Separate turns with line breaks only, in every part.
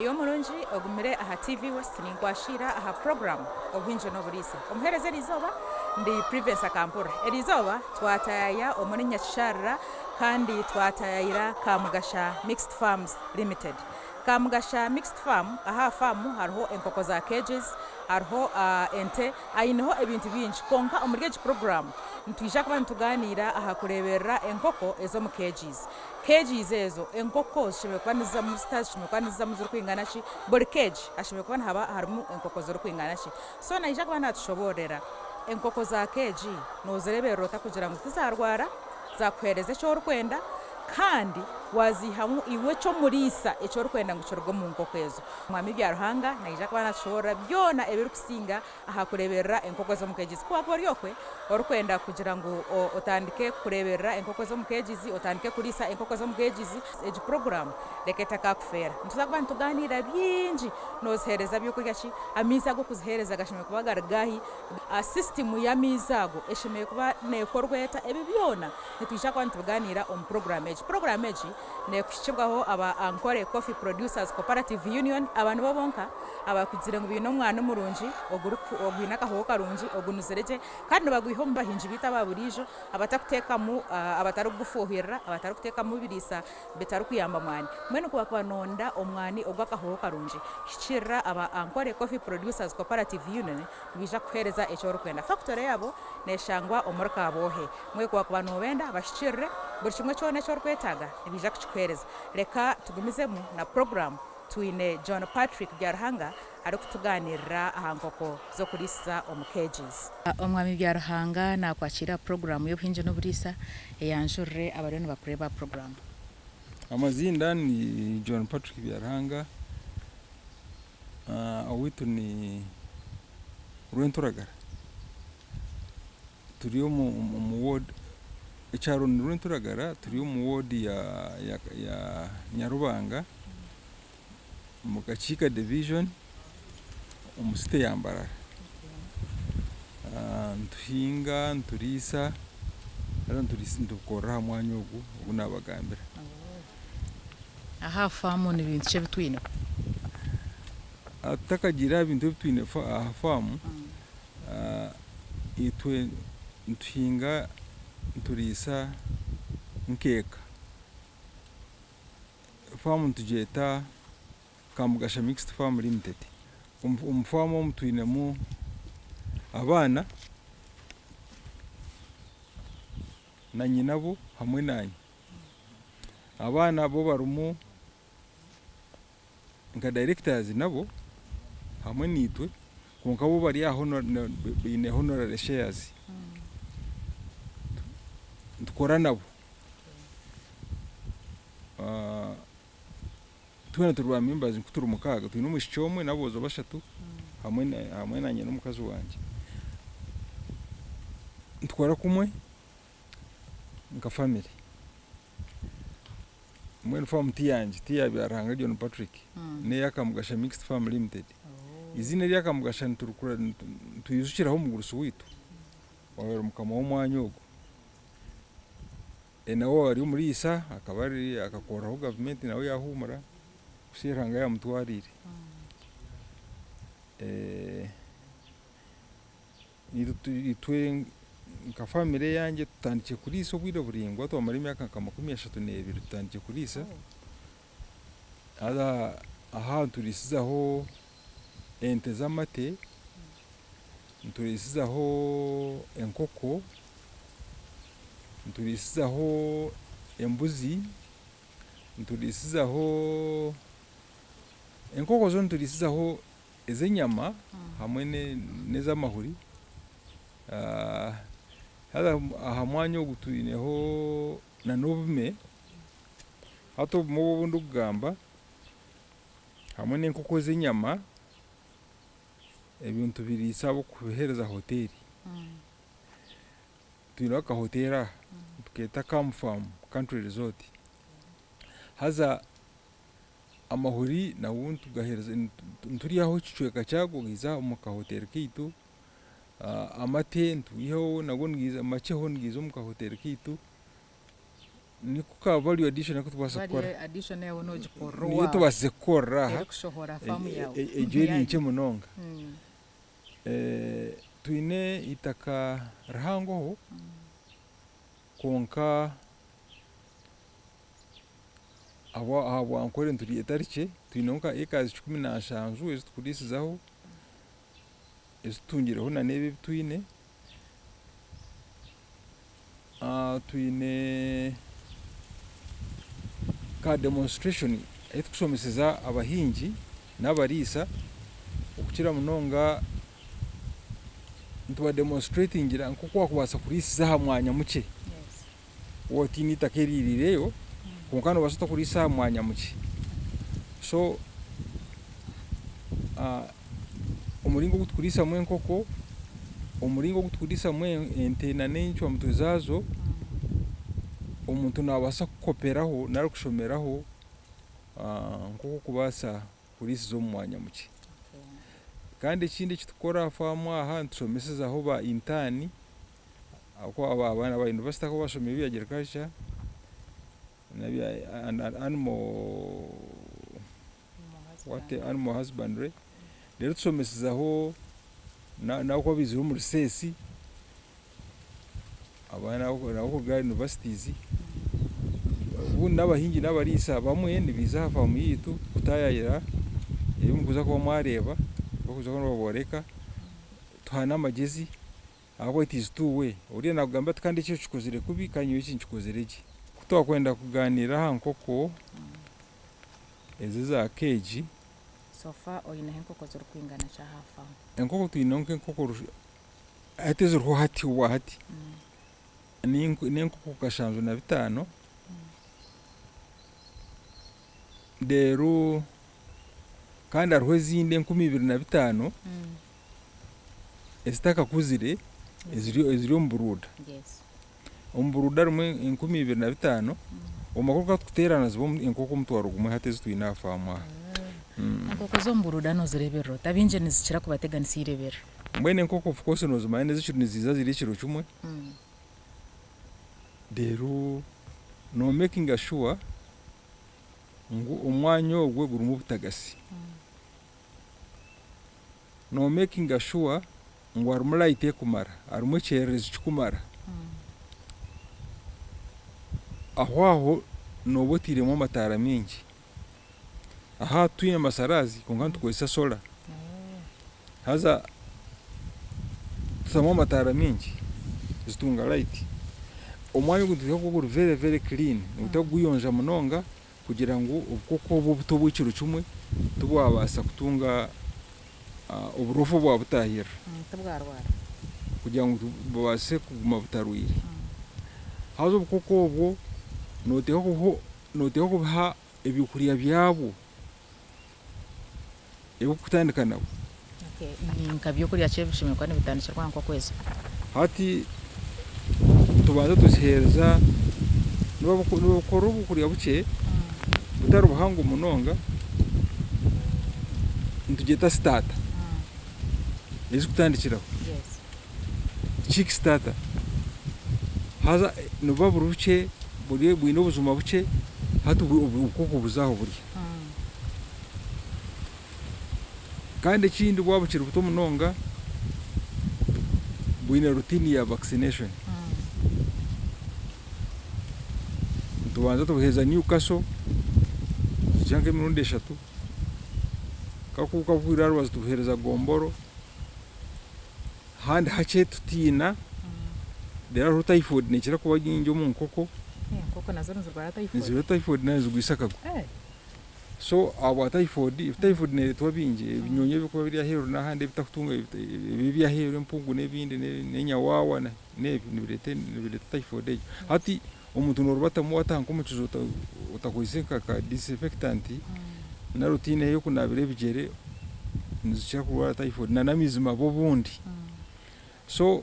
Iwe omurungi ogumire aha TV West ninkwashiira aha puroguramu Obuhingi n'Oburiisa. Omuheereza eriizooba ndi Privence Akampurira. Eriizooba twatayaya omuri Nyakisharira kandi twatayayira Kamugasha Mixed Farms Limited. Kamugasha Mixed Farm, aha aha faamu hariho enkoko za cages, hariho ente, aineho ebintu bingi kwonka omuri egi puroguramu nitwija kuba nitugaaniira aha kureeberera enkoko ez'omu cages. Cages ezo enkoko zishemereire kuba nizizamu zita, zishemereire kuba nizizamu zirikwingana ki, buri cage hashemereire kuba nihaba harimu enkoko zirikwingana ki. So naija kuba natushoboororera enkoko za cage nozireeberera ota kugira ngu tizarwara, zakuheereza eki orikwenda kandi waziihamu iwe eky'omuriisa eki orikwenda ngu kiruge omu nkoko ezo. Mwami Byaruhanga naija kuba natushoboorora byona ebirikusinga aha kureeberera enkoko ez'omu keegizi. Ku waakuba ori okwe orikwenda kugira ngu otandike kureeberera enkoko ez'omu keegizi, otandike kuriisa enkoko ez'omu keegizi, egi puroguraamu reka etakaakufeera. Nituza kuba nitugaaniira bingi, nooziheereza by'okurya ki, amaizi ag'okuziheereza gashemereire kuba gari gaahi, sisitimu y'amaizi ago eshemereire kuba neekorwa eta, ebi byona nitwija kuba nitubigaaniira omu puroguraamu egi. Puroguraamu egi neekuhikibwaho aba Ankole Coffee Producers Cooperative Union, aba nibo bonka abakugire ngu baine omwani murungi ogwine akahooho karungi, ogunuzire gye kandi nibagwiha omu bahingi baitu aba buriijo abatakuteekamu abatarikugufuuhirira, abatarikuteekamu biriisa bitarikuyamba mwani. Mbwenu ku wakuba noyenda omwani ogw'akahooho karungi, hikiirira aba Ankole Coffee Producers Cooperative Union nibaija kukuheereza eki orikwenda. Fakitore yaabo neeshangwa omuri Kabwohe. Mbwenu ku wakuba nobenda bahikiirire, buri kimwe kyona eki orikwetaaga nibaija kukikuheereza. Reka tugumizemu na puroguraamu. Twine John Patrick Byaruhanga arikutugaaniirira aha nkoko z'okuriisiza omu cages. Omwami Byaruhanga naakwakiira aha puroguraamu y'obuhingi n'oburiisa eyanjurire abariyo nibakureeba aha puroguraamu.
Amazinda ni John Patrick Byaruhanga, owaitu ni Rwenturagara. Turi omu ward, ekyaro ni Rwenturagara turi omu ward ya Nyarubanga omu Kakiika division omu city ya Mbarara. Nituhinga, nituriisa haza nitukorera aha mwanya ogu ogu nabagambira.
Aha faamu ni bintu ki ebi twineho?
Tutakagiire aha bintu ebi twine aha faamu, Itwe nituhinga nituriisa nk'eka. Faamu nitugyeta Kamugasha Mixed Farm Limited. Omu faamu omu twinemu abaana na nyinabo hamwe naanye. Abaana bo barimu nka directors nabo hamwe naitwe kwonka bo bari aha baine honorary shares nitukora nabo twena turi ba members nku turi mukaaga twine omwishiki omwe n'aboojo bashatu hamwe hamwe nanye n'omukazi wangye nitukora kumwe nka family. Mbwenu faamu ti yangye, ti ya Byaruhanga John Patrick, n'eya Kamugasha Mixed Farm Limited. Eiziina erya Kamugasha nitwijukiraho omugurusi waitu owaabaire mukama w'omwanya ogu. Nawe ari omuriisa akaba ari akakoreraho gavumenti nawe yaahuumura kuhitsya Ruhanga yaamutwariire. Itwe nka famire eyangye tutandikire kuriisa obwire buraingwa twamara emyaka nka 32 tutandikire kuriisa haza aha nituriisizaho ente z'amate, nituriisizaho enkoko, nituriisizaho embuzi, nituriisizaho enkoko zo nituriisizaho ez'enyama hamwe n'ez'amahuri. Haza aha mwanya ogu twineho n'obume, hati obume obu ndikugamba hamwe n'enkoko ez'enyama, ebyo nitubiriisa ahabw'okubiheereza hoteeri. Twineho akahoteeri aha nitukeeta Calm Farm Country Resort. Haza Amahuri nago nitugaheereza nituryaho ekicweka kyago nigiiza omu kahoteeri kaitu, amate nitwihaho nago nigiiza makyeho nigiiza omu kahoteeri kaitu. Niko ka value addition aku tukubaasa kukora.
Value addition yawe nogikorera
Niyo
owaawe.
tubaasize kukorera aha.
Erikushohora aha faamu yaawe.
Egyo eri nkye munonga. Twine eitaka rihangoho kwonka ahabwa Ankole nituryeta rikye, twineho nka ekazi 17 ezi tukuriisizaho, ezi tutungireho nana ebi ebi twine. Twine ka demonstration ahu turikushomeseza abahingi n'abariisa okukira munonga nituba demonstratingira nk'oku wakubaasa kuriisiza aha mwanya mukye waaba otiine eitaka eririireyo kwonka noobaasa ota kuriisa aha mwanya mukye. So omuringo ogu tukuriisamu enkoko, omuringo ogu tukuriisamu ente nana encwamutwe zaazo, omuntu naabaasa kukoperaho nari kushomeraho nk'oku orikubaasa kuriisiza omu mwanya mukye. Kandi ekindi eki turikukora aha faamu aha nitushomesezaho ba intaani ahabw'okuba abaana ba yunivasite ahu bashomire ebya agriculture n'ebya animal what animal husbandry reero tushomesezaho n'abakuba baizire omu riseesi abaana abarikuruga aha universities obundi n'abahingi n'abariisa abamwe nibaija aha faamu yaitu kutaayaayira ebi murikuza kuba mwareeba barikuza kuba nibabooreka tuhaana amagezi Ahabw'okuba it is two way, oriya nakugambira ati kandi eki okikozire kubi kandi nyowe eki nkikozire gye. Ku twakwenda kugaaniira aha nkoko ezi eza keegi.
So far oineho enkoko zirikwingana ki aha faamu?
Enkoko twineho nk'enkoko hati eziriho hati obwahati n'enkoko 75 reero kandi hariho ezindi 2500. Ezitakakuzire eziri omu buruuda. Omu buruuda harimu 2500, omu makuru ku turikuteerana ziba enkoko 10,000 hati ezi twine aha faamu aha.
Enkoko z'omu buruuda noozireeberera ota? Abaingi nizikira kubateganisa eireeberero.
Mbwenu enkoko of course noozimanya niziija zirya ekiro kimwe, reero no makinga sure ngu omwanya ogwo gurimu obutagasi. No makinga sure ngu harimu light ekumara, harimu ekyererezi kikumara. Aho aho nooba otairemu amataara maingi. Aha titwine masarazi kwonka nitukozesa solar. Haza tutamu amataara maingi zitunga light. Omwanya ogu nitureeba ngu guri very very clean, otarikuguyonja munonga kugira ngu obukooko obu obuto obw'ekiro kimwe tibwabaasa kutunga oburofa obwabutaahirira
Tibwarwara.
Kugira ngu bubaase kuguma butarwaire. Haza obukooko obwo nooteekwa kubuha ebyokurya byabwo ebirikutandika nabwo.
Okay, ni nka byokurya ki ebishemereire kuba nibitandikirwa aha nkoko ezo?
Hati nitubanza tuziheereza, nibabukora obukurya bukye butari buhango munonga, nitugyeta sitaata ezikutandikiraho, chick starter. Haza nibuba buri bukye, bwine obujuma bukye, hati obukoko buza aho burya. Kandi ekindi bwaba bukiri buto munonga, bwine routine ya vaccination. Nitubanza tubuheereza Newcastle, tugiha nk'emirundi eshatu, kakuba kakuhurira aha rubaju tubuheereza Gomboro, ahandi hakye tutiina, reero hariho typhoid neekira kuba nyingi omu nkoko.
Enkoko nazo nizirwara typhoid?
Nizirwara typhoid nayo nizigwisa akagwe. So ahabwa typhoid, typhoid neeretwa bingi, ebinyonyi ebirikuba biri aheeru n'ahandi ebitakutunga eby'aheeru empungu n'ebindi n'enyawawa n'ebyo nibireeta nibireeta typhoid egyo. Hati omuntu noorubatamu waataaha nk'omu kiju otakozire nka ka disinfectant nari otaine ey'okunaabira ebigyere, nizikira kurwara typhoid na n'amaizi mabi obundi. So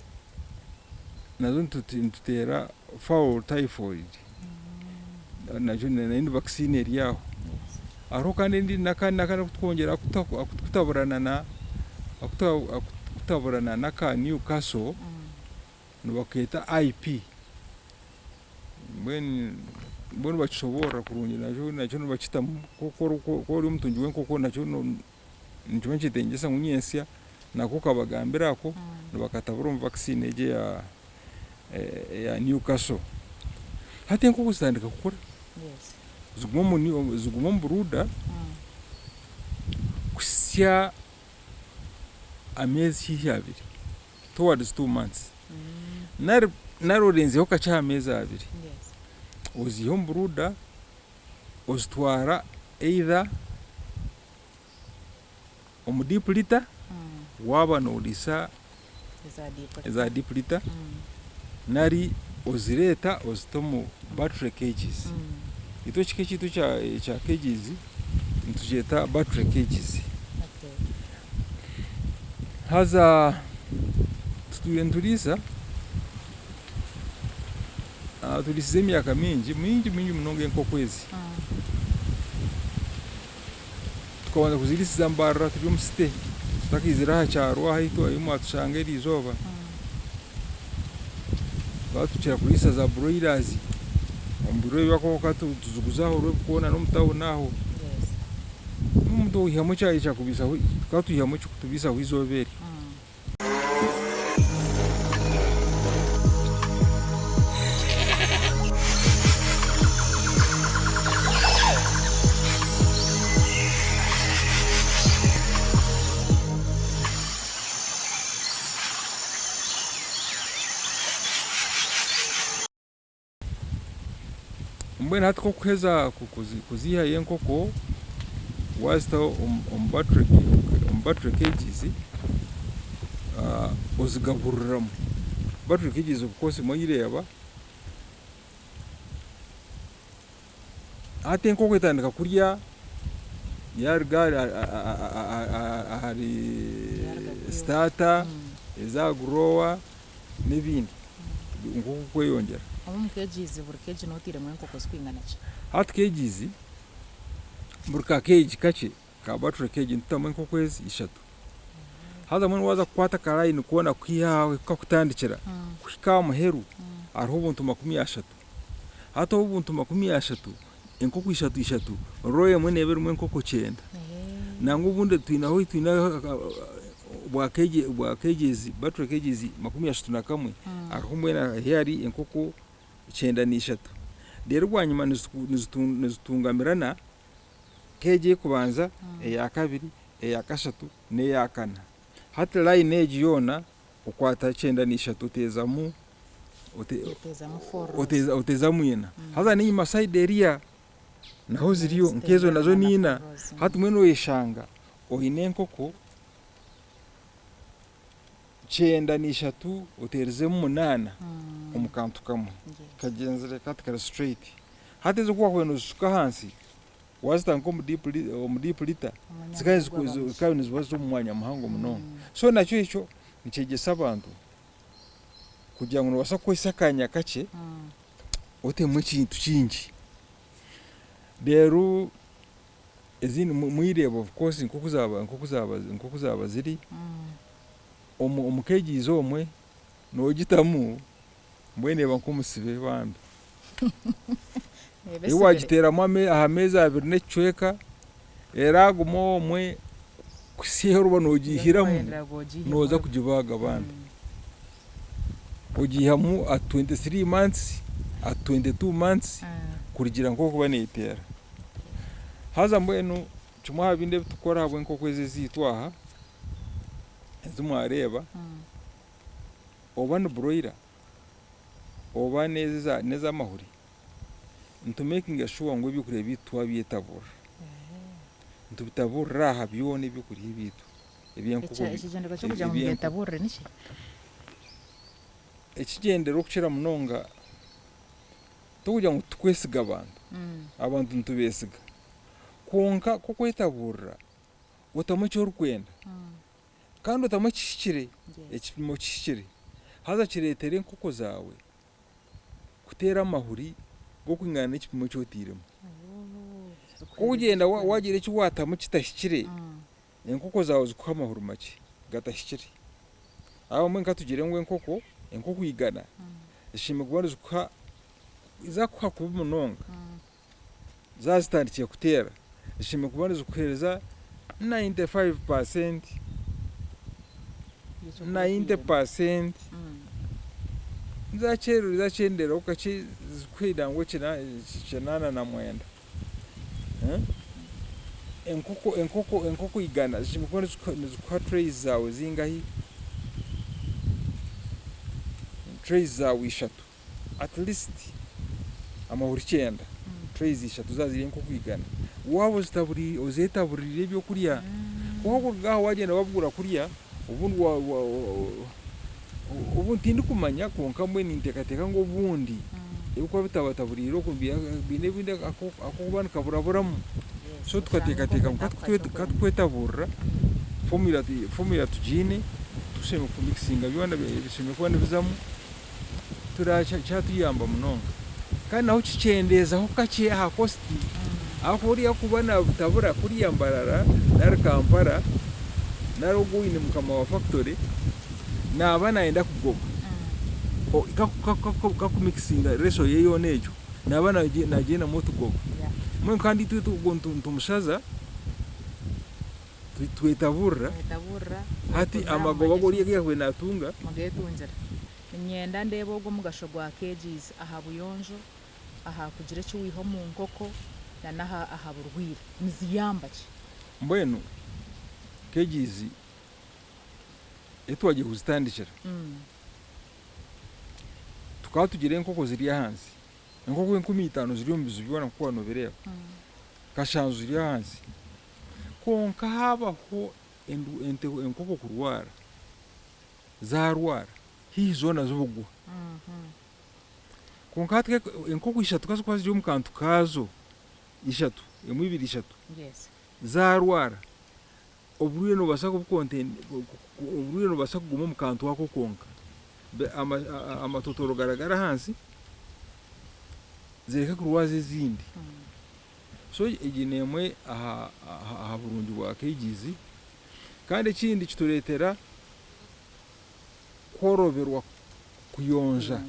nazo nituteera fowl typhoid nakyo nayo ni vaccine eri aho. Hariho kandi endi n'akandi n'akandi akutukwongyera akututaburana na akututaburana n'aka Newcastle nibakeeta IP mbwenu. Bo nibakishoboorora kurungi nakyo nakyo nibakitamu ku ku ori omutungi w'enkoko nakyo nikiba nikyetengyesa ngu nyentsya nako okabagambira ako nibakatabura omu vaccine egi eya eya Newcastle. Hati enkoko zitandika kukura ziguma omu ziguma omu buruuda kuhitsya ameezi haihi abiri towards 2 months nari nari orenzyeho kakye aha meezi 2, oziiha omu brooder ozitwara either omu deep litter waaba nooriisa eza deep litter nari ozireeta ozita omu battery cages. Itwe ekika ekyaitu ekya cages nitugyeta battery cages. Haza tutwire nituriisa, turiisize emyaka mingi mingi mingi munonga enkoko ezi. Tukabanza kuziriisiza Mbarara turi omu city tutakaizire aha kyaro ahaitu ahu mwatushanga eriizooba. Tukaba tukira kuriisa za broilers omu biro ebi tukaba tuziguza aho Rwebikoona n'omu tawuni aho. N'omuntu oihamu ekyakubiisaho tukaba twihamu ekirikutubiisaho eizooba eryo. Mbwenu hati kokuheza kuzihayo enkoko wazita omu battery cages ozigaburiramu. Battery cages of course mwagireeba, hati enkoko etandika kurya yaruga ahari starter eza aha grower n'ebindi nk'okweyongyera.
Omu cages buri cage noba oteiremu enkoko zirikwingana ki?
Hati cages, buri ka cage kakye ka battery cage nitutamu enkoko ezi ishatu. Haza mbwenu waaza kukwata aka line koona kwiha aha ahu kakutandikira kuhika aha muheru hariho obuntu 30. Hati obu obuntu 30, enkoko ishatu ishatu, row emwe neeba erimu enkoko 90. Nangwa obundi twineho bwa cages, battery cages 31, hariho mbwenu ahu hari enkoko 93. Reero bwanyima nizitungamirana, cage ey'okubanza, eya kabiri, eya kashatu n'eya kana. Hati line egi yoona okwata 93 oteezamu oteezamu ina. Haza n'enyima side eriya naho ziriyo nk'ezo nazo n'ina. Hati mbwenu oyeshanga oine enkoko 93 oteerizemu 8 omu kantu kamwe kagyenzire kati kari straight. Hati ezo ku waakuba noozishuka ahansi waazita nk'omu deep litter zikaba niziba ziri omu mwanya muhango munonga. So nakyo ekyo nikyegyesa abantu kugira ngu noobaasa kukozesa akanya kakye otemu ekintu kingi. Reero ezindi mwireeba of course nk'oku zaaba nk'oku zaaba nk'oku zaaba ziri, omu cages omwe noogitamu mbwenu eba nk'omusibe bambi. Ei waagiteeramu aha meezi abiri n'ekicweka, eraguma omwe kuhitsya ahu oriba noogiihiramu nooza kugibaaga bambi. Ogiihamu at 23 months, at 22 months kurugiirira nk'oku erikuba neeteera. Haza mbwenu kimwe aha bindi ebi turikukora ahabw'enkoko ezi ezaitu aha ezi mwareeba, oba ni broiler oba n'ez'amahuri, nitumekinga sure ngu ebyokurya byaitu twabyetaburira. Nitubitaburira aha byona ebyokurya ebyaitu eby'enkoko.
Ekigyendererwa ky'okugira ngu mubyetaburire niki?
Ekigyendererwa okukira munonga tikugira ngu titukwesiga abantu, abantu nitubeesiga kwonka ku okwetaburira otamu eki orikwenda kandi otamu ekihikire, ekipimo kihikire haza kireetere enkoko zaawe kuteera amahuri g'okwingana n'ekipimo eki otairemu. Ku orikugyenda waagira eki waatamu kitahikire, enkoko zaawe zikuha amahuri makye gatahikire. Abamwe nka tugire ngu enkoko, enkoko 100 zishemereire kuba nizikuha, zaakuha kubi munonga. Zaaba zitandikire kuteera, zishemereire kuba nizikuheereza 95 percent, 90 percent, zakyenderaho kakye zikuhe nangwa 89. Enkoko enkoko enkoko 100 zishemereire kuba nizikuha trays zaawe zingahi? Trays zaawe ishatu. At least amahuri kyenda, trays ishatu zaaba ziri enkoko 100. Waaba ozetaburiire ebyokurya, kwonka kuruga aha wagyenda wabugura kurya, obundi obundi tindikumanya kwonka mbwenu ninteekateeka ngu obundi ebirikuba bitabataburiire okwo biine ebindi akokuba nikaburaburamu. So tukateekateeka ngu katukwetaburira, formula tugiine, tushemereire kumikisinga byona ebishemereire kuba nibizamu, kyatuyamba munonga. Kandi naho kikyendeezaho kakye aha cost ahakuba oriya arikuba nabutabura kuriya Mbarara nari Kampala nari ogwo oine mukama wa factory naaba nayenda kugoba kakumikisinga ratio ye yoona egyo naaba nagyendamu otugoba. Mbwenu kandi itwe ogwo nitumushaza. Twetaburira hati amagoba agu oriya agu yaabaire naatunga.
Mugeetungira. Niinyenda ndeebe ogwo omugasho gwa cages aha buyonjo, aha kugira eki waiha omu nkoko na n'aha aha burwaire. Niziyamba ki?
Mbwenu cages ei twagiire kuzitandikira, tukaba tugira enkoko ziri ahansi, enkoko 5000 ziri omu biju byona nk'oku waaba noobireeba, kashanju ziri ahansi. Kwonka haabaho enkoko kurwara, zaarwara, haihi zoona zibugwa. Kwonka hati enkoko ishatu ku zirikuba ziri omu kantu kaazo, ishatu, emwe, ibiri, ishatu, zaarwara, oburwaire noobaasa oburwaire noobaasa kuguma omu kantu ako konka. Amatotoro garagara ahansi, zireke kurwaza ezindi. So egi n'emwe aha aha burungi bwa cages kandi ekindi kitureetera kworoberwa kuyonja.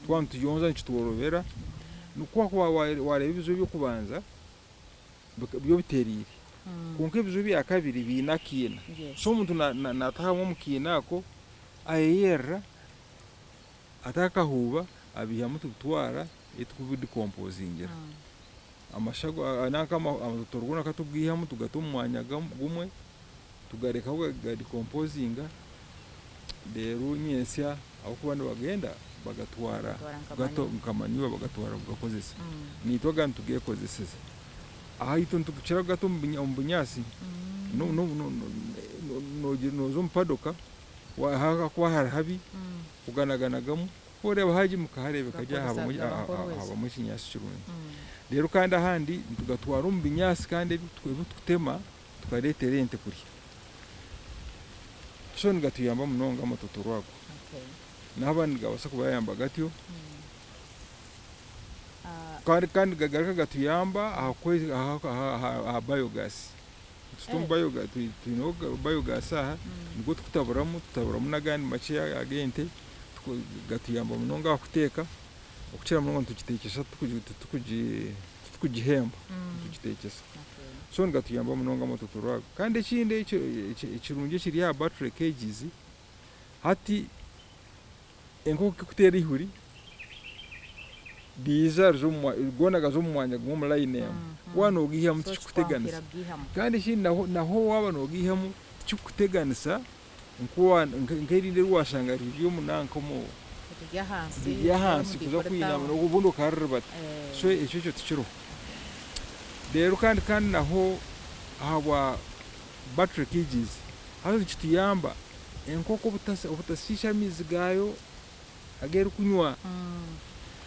Twaba nituyonja nikitworobera nikwo wakuba wareeba ebizibu eby'okubanza byo bitereire kwonka ebizibu ebya kabiri biine akiina. So omuntu naatahamu omu kiina ako ayeyerera atakahuuba abiihamu tubitwara ei turikubidikompozingira. Amashago nanka amatotooro goona ka tugaihamu tugata omu mwanya gumwe tugarekaho gadekompozinga reero nyentsya ahabw'okuba nibagenda bagatwara nka manure bagatwara kugakozesa. Naitwe aga nitugekozeseza. Aha itwe nitukira kugata omu bunyaatsi, nooza omu padoka ahakuba hari habi oganaganagamu. Ku oreeba haagimuka hareebeka gye habamu ekinyaatsi kirungi. Reero kandi ahandi nitugatwara omu binyaatsi kandi ebi turikutema tukareetera ente kurya. So nigatuyamba munonga amatotoro ago. N'abandi nigabaasa kubayamba gatyo. Kandi kandi nigagaruka gatuyamba aha biogas. Twineho biogas aha nigwo tukutaburamu, tutaburamu n'agandi makye ag'ente. Gatuyamba munonga aha kuteeka, okukira munonga nitugiteekyesa titukugihemba, nitugiteekyesa. So nigatuyamba munonga amatotoro ago. Kandi ekindi ekirungi ekiri aha battery cages, hati enkoko ku erikuteera eihuri, riija goona gaza omu mwanya gumwe omu layini emwe. Waaba noogaihamu tikikuteganisa. Kandi ekindi naho waaba noogaihamu tikikuteganisa nk'erindi eri waashanga riri omu nanka omu riri ahansi kuza kwinama obundi okariribata. So ekyo kyo tikiriho. Reero kandi kandi naho ahabwa battery cages haza nikituyamba enkoko obutasiisha amaizi gaayo agu erikunywa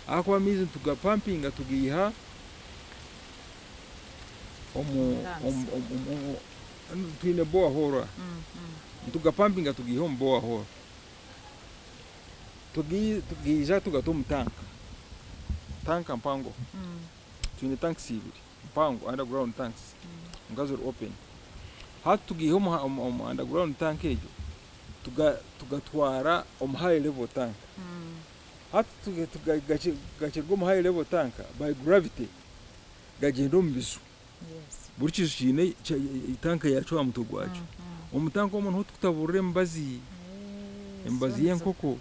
ahakuba amaizi nitugapampinga tugaiha omu twine borehole aha, nitugapampinga tugaiha omu borehole, tugaija tugata omu tanka, tanka mpango, twine tanks ibiri mpango underground tanks kwonka ziri open, hati tugaiha omu underground tank egyo tugatwara omu high level tank, hati gakiruga omu high level tank by gravity. gagyenda omu biju. Buri kiju kiine tanka yaakyo aha mutwe gwakyo. Omu tanka omwo niho turikutaburira emibazi, emibazi y'enkoko.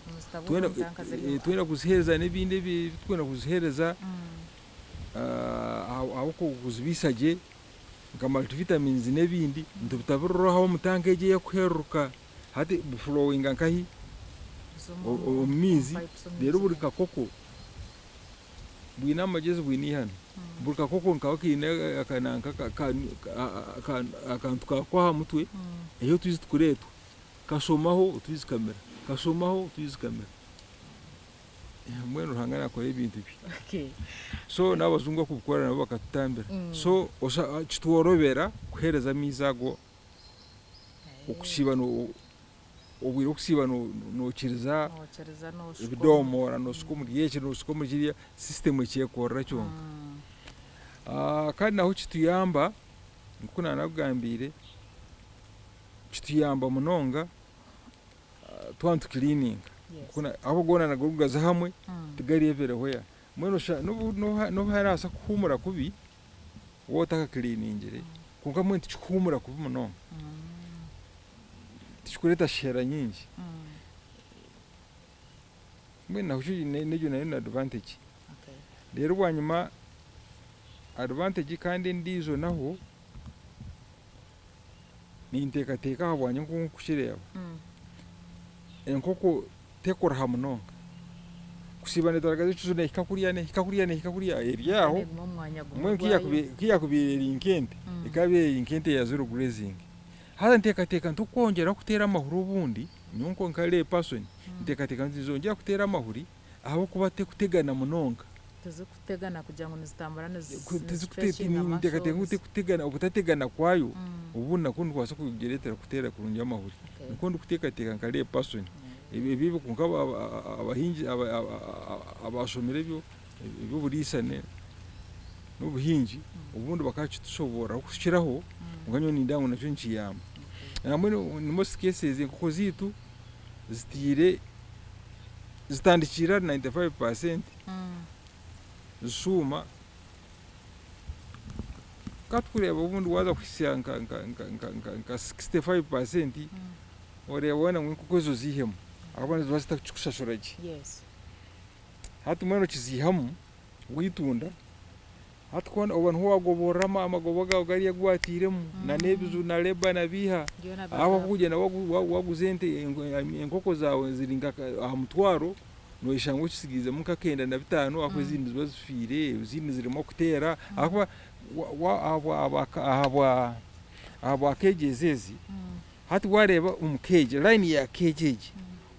Twenda kuziheereza n'ebindi ebi turikwenda kuziheereza ahabw'okuzibiisa gye nka multivitamins n'ebindi, nitubitabirira aho omu tanka egyo erikuhereruka. Hati bifulowinga nkahi? Omu maizi, reero buri kakoko bwine amagyezi bwine eihano. Buri kakoko nikaba kaine akantu kaako aha mutwe ahu otwizi tukureetwa. Kashomaho otwizi kamira, kashomaho otwizi kamira. Mbwenu Ruhanga naakora ebintu bye. So n'abajungu bakubikora nabo bakatutambira. So kitworobera kuheereza amaizi ago okusiiba obwire bw'okusiiba nookiriza ebidomoora nooshuka omuri eki nooshuka omuri kiriya, sisitemu ekyekorera kyonka. Kandi naho kituyamba nk'oku naanakugambiire, kituyamba munonga twaba nitukiriininga ahabw'okuba goona nigwo gaza hamwe tigari everywhere. Mbwenu osha n'obu harabaasa kuhuumura kubi waaba otakakiriiningire kwonka mbwenu tikikuhuumura kubi munonga, tikikureeta shera nyingi. Mbwenu naho egyo nayo ni advantage. Reero bwanyima advantage kandi endiijo naho, ninteekateeka ahabwangye nk'oku ndikukireeba, enkoko tekuraha munonga. Kusiiba neetaragaza ekiju neehika kuriya neehika kuriya neehika kuriya eri aho, mbwenu ku yaakubaire eri nk'ente, ekaabaire eri nk'ente eya zero grazing. Haza nteekateeka nti okwongyeraho kuteera amahuri obundi, nyowe nka lay person, nteekateeka nti nizongyera kuteera amahuri ahabw'okuba tekutegana munonga.
Tizikutegana kugira ngu nizitambura nizistretchinga
Nteekateeka ngu tekutegana, obutategana kwayo obundi nakwo nikubaasa kugireetera kuteera kurungi amahuri. Nikwo ndikuteekateeka nka lay person. Ebi kwonka abahingi abashomire eby'oburiisa n'obuhingi obundi bakakitushoboorora kukiraho kwonka nyowe nindeeba ngu nakyo nikiyamba. Nambwenu in most cases enkoko zaitu zitiire zitandikiire ahari 95% zishuuma ka tukureeba obundi waaza kuhitsya nka 65% oreeba weena ngu enkoko ezo oziihemu ahabw'okuba niziba zitakikushashura gye. Hati mbwenu okiziihamu waitunda, hati ku oba niho waagoborora amagoba gaawe gariya agu waatairemu na n'ebiju na labour na biiha, ahabw'okuba kugyenda waaguza ente enkoko zaawe ziri nka aha mutwaro, noshanga okisigaizemu nk'akenda na bitaano ahakuba ezindi niziba zifiire, ezindi zirimu kuteera ahakuba ahabwa cages ezi, hati waareeba omu cage, line ya cage egi,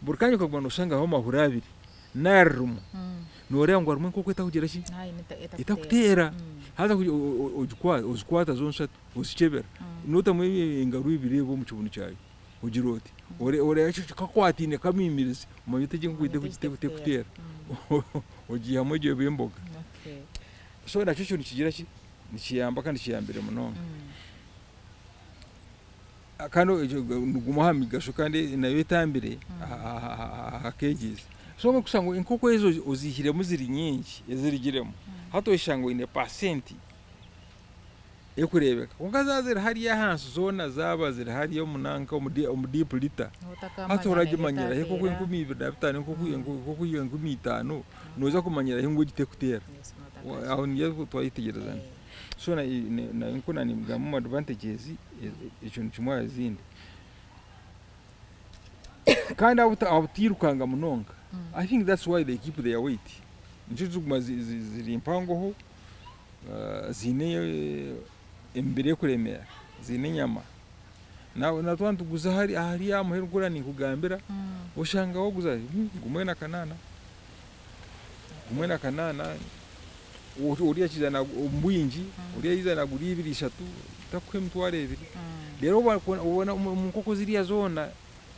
buri kanya okaguma nooshangaho amahuri abiri nari rimwe, nooreeba ngu harimu enkoko etakugira ki, etakuteera, haza ogikwata zonshatu ozikyebera, nootamu engaro ibiri omu kibunu kyayo ogira oti, oreeba kakwataine kamiimirize omanya oti egi enkoko tekuteera, ogiihamu egyo eba emboga. So nakyo ekyo nikigira ki, nikiyamba kandi kiyambire munonga. Kandi nigumwe aha migasho kandi nayo etambire aha cages. So orikushanga ngu enkoko ezo oziihiremu ziri nyingi ezirugiremu, hati oshanga oine pasenti erikureebeka. Kwonka zaaba ziri hariya ahansi zoona zaaba ziri hariya omu nanka omu deep litter, hati oragimanyira hi enkoko 2500 enkoko 5000 nooza kumanyira hi ngu egi terikuteera. Aho niyo twayetegyereza. So nk'oku naanigamba omu advantages ekyo ni kimwe aha zindi. Kandi obutairukanga munonga, I think that's why they keep their weight. Nikyo zirikuguma ziri mpangoho, ziine emibiri erikuremeera, ziine enyama. Na twaba nituguza hariya aha muheru nk'oku ninkugambira, oshanga waguza gumwe na kanaana, gumwe na kanaana, oriya akiija omu bwingi, oriya yaija naagura ibiri ishatu, takuha emitwaro ebiri. Reero obona omu nkoko ziriya zoona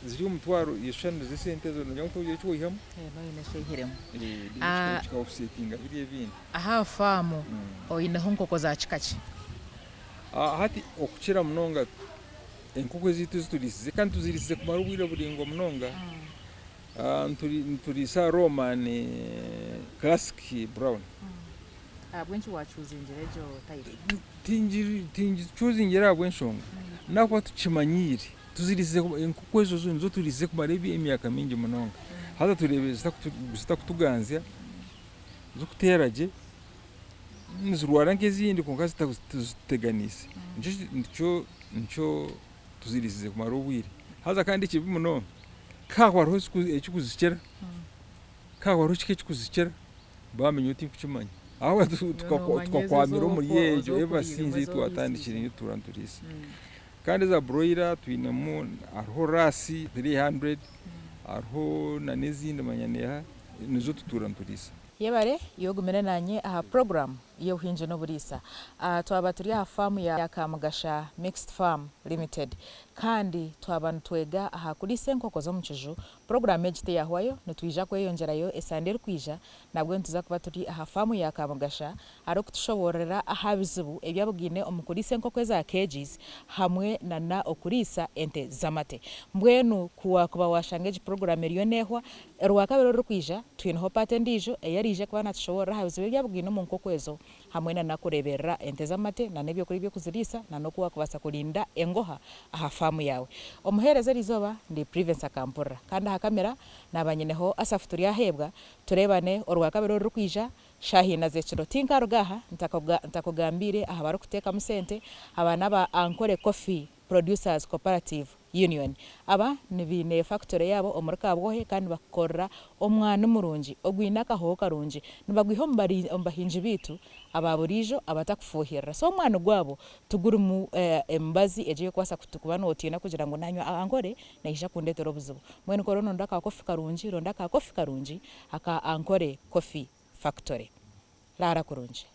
ziri omutwaro eshushani z'esente ezo noogira ngu togira eki waihamu? Kika offsetinga biriya ebindi.
Aha faamu oineho nkoko za kika ki?
Hati okukira munonga enkoko ezaitu ezi turiisize kandi tuziriisize kumara obwire buraingwa munonga, nituriisa Roman Classic Brown.
Ahabw'enki wacuuzingire egyo type?
Tingicuuzingire ahabw'enshonga n'ahakuba tukimanyiire, tuziriisize enkoko ezo zo nizo turiisize kumara emyaka mingi munonga. Haza tureebire zitakutuganzya, zirikuteera gye, nizirwara nk'ezindi kwonka tizituteganiise. Nikyo nikyo tuziriisize kumara obwire. Haza kandi ekibi munonga, ku haakuba hariho ekirikuzikira, ku haakuba hariho ekika ekirikuzikira, baamenya otinkukimanya. Ahabw'okuba tukakwamira omuri egyo ever since ei twatandikire niyo tutuura nituriisa. Kandi eza broiler twinemu hariho RAS 300, hariho n'ezindi manya neeha, nizo tutuura nituriisa.
Yebare iwe ogumire nanye aha puroguramu y'obuhingi n'oburiisa. Twaba turi aha faamu ya Kamugasha Mixed Farm Limited kandi twaba nitwega aha kuriisa enkoko z'omu kiju. Puroguramu egi teyahwayo, nitwija kweyongyerayo esande erikwija nabwo nituza kuba turi aha faamu ya Kamugasha arikutushoboororera aha bizibu ebi abugaine omu kuriisa enkoko eza cages hamwe na na okuriisa ente z'amate. Mbwenu ku waakuba waashanga egi puroguraamu eriyo neehwa, Orwakabiri orurikwija twineho paati endiijo ei araije kuba naatushoboorora aha bizibu ebi abugaine omu nkoko ezo hamwe na n'okureeberera ente z'amate na n'ebyokurya eby'okuziriisa na n'oku waakubaasa kurinda engoha aha faamu yaawe. Omuheereza eriizooba ndi Privence Akampurira kandi aha kamera naaba nyineho Asaph Turyaheebwa. Tureebane Orwakabiri orurikwija Shaaha ina z'ekiro tinkaruga aha ntakugambiire aha barikuteekamu sente, aba n'aba Ankole Coffee Producers Cooperative Union. Aba nibaine fakitore yaabo omuri Kabwohe kandi nibakukorera omwani murungi ogwine akahooho karungi. Nibagwiha omu bahingi baitu aba buriijo abatakufuuhirira. So omwani gwabo tigurimu emibazi egi ey'okubaasa kuba nootiina kugira ngu nanywa Ankole neija kundeetera obuzibu. Mbwenu ku oriyo nooronda aka kofi karungi, ronda aka kofi karungi aka Ankole Coffee Factory. Raara kurungi.